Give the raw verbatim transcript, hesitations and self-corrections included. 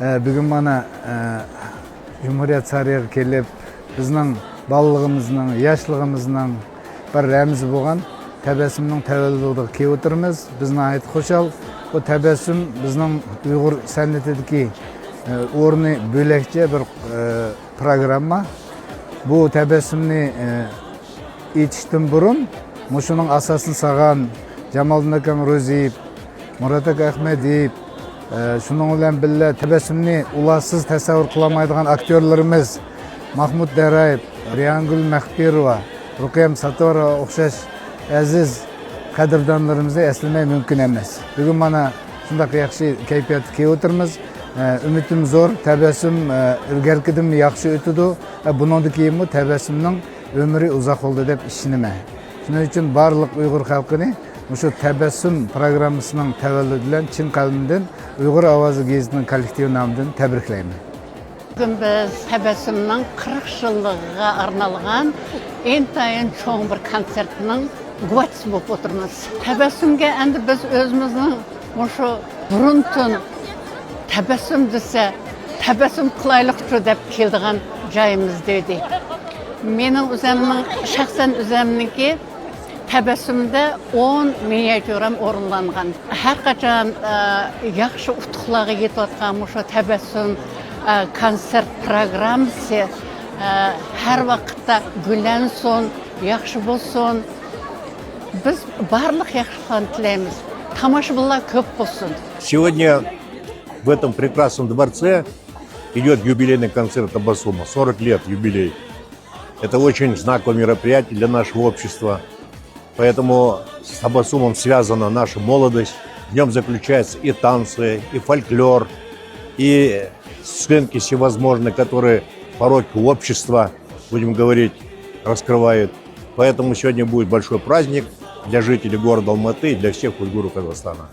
ئە، بۈگۈن مانا، ئە، جۇمھۇرىيەت سارىيىغا كېلىپ، بىزنىڭ بالىلىقىمىزنىڭ، ياشلىقىمىزنىڭ بىر رەمزى بولغان تەبەسسۇمنىڭ تەۋەللۇدىغا كېلىۋاتىمىز. بىز ناھايىتى خۇشال. بۇ تەبەسسۇم بىزنىڭ ئۇيغۇر سەنئىتىدىكى، ئە، ئورنى بۆلەكچە بىر، ئە، پروگرامما. بۇ تەبەسسۇمنى، ئە، ئېيتىشتىن بۇرۇن، مۇشۇنىڭ ئاساسىنى سالغان جامالدىن ئاكام روزىيېۋ، مۇرات ئاكا ئەخمەدىيېۋ، ئە، شۇنىڭ بىلەن بىللە تەبەسسۇمنى ئۇلارسىز تەسەۋۋۇر قىلالمايدىغان ئاكتيورلىرىمىز ماھمۇت دەررايېۋ، رەيھانگۈل مەخپىروۋا، رۇقىيەم ساتتاروۋا ئوخشاش ئەزىز قەدىردانلىرىمىزنى ئەسلىمەي مۇمكىن ئەمەس. بۈگۈن مانا شۇنداق ياخشى كەيپىياتتا كېلىۋاتىمىز. ئە، ئۈمىدىم زور، تەبەسسۇم، ئە، ئىلگەركىدىنمۇ ياخشى ئۆتىدۇ. ئە، بۇنىڭدىن كېيىنمۇ تەبەسسۇمنىڭ ئۆمرى ئۇزاق بولىدۇ دەپ ئىشىنىمەن. شۇنىڭ ئۈچۈن بارلىق ئۇيغۇر خەلقىنى مۇشۇ تەبەسسۇم پروگراممىسىنىڭ تەۋەللۇدى بىلەن چىن قەلبىمدىن ئۇيغۇر ئاۋازى گېزىتىنىڭ كوللېكتىپى نامىدىن تەبرىكلەيمەن. بۈگۈن بىز تەبەسسۇمنىڭ قىرىق يىللىقىغا ئارنالغان ئىنتايىن چوڭ بىر كونسېرتنىڭ گۇۋاھچىسى بولۇپ ئولتۇرىمىز. تەبەسسۇمگە ئەمدى بىز ئۆزىمىزنىڭ مۇشۇ بۇرۇنتۇن تەبەسسۇم دېسە، تەبەسسۇم قىلايلىقچۇ دەپ كېلىدىغان جايىمىز دېدى. مېنىڭ ئۆزەمنىڭ، شەخسەن ئۆزەمنىڭكى تەبەسسۇمدە ئون مىنىاتيۇرام ئورۇنلانغان. ھەر قاچان، ئە، ياخشى ئۇتۇقلارغا يېتىۋاتقان مۇشۇ تەبەسسۇم، ئە، كونسېرت پروگراممىسى، ئە، ھەر ۋاقىتتا گۈللەنسۇن، ياخشى بولسۇن. بىز بارلىق ياخشىلىقلارنى تىلەيمىز. تاماشىبىنلار كۆپ بولسۇن. Сегодня в этом прекрасном дворце идёт юбилейный концерт Табасума. Сорок лет юбилей. Это очень знаковое мероприятие для нашего общества. Поэтому с Табасумом связана наша молодость. В нём заключаются и танцы, и фольклор, и сценки всевозможные, которые порой общество, будем говорить, раскрывает. Поэтому сегодня будет большой праздник для жителей города Алматы и для всех уйгуров Казахстана.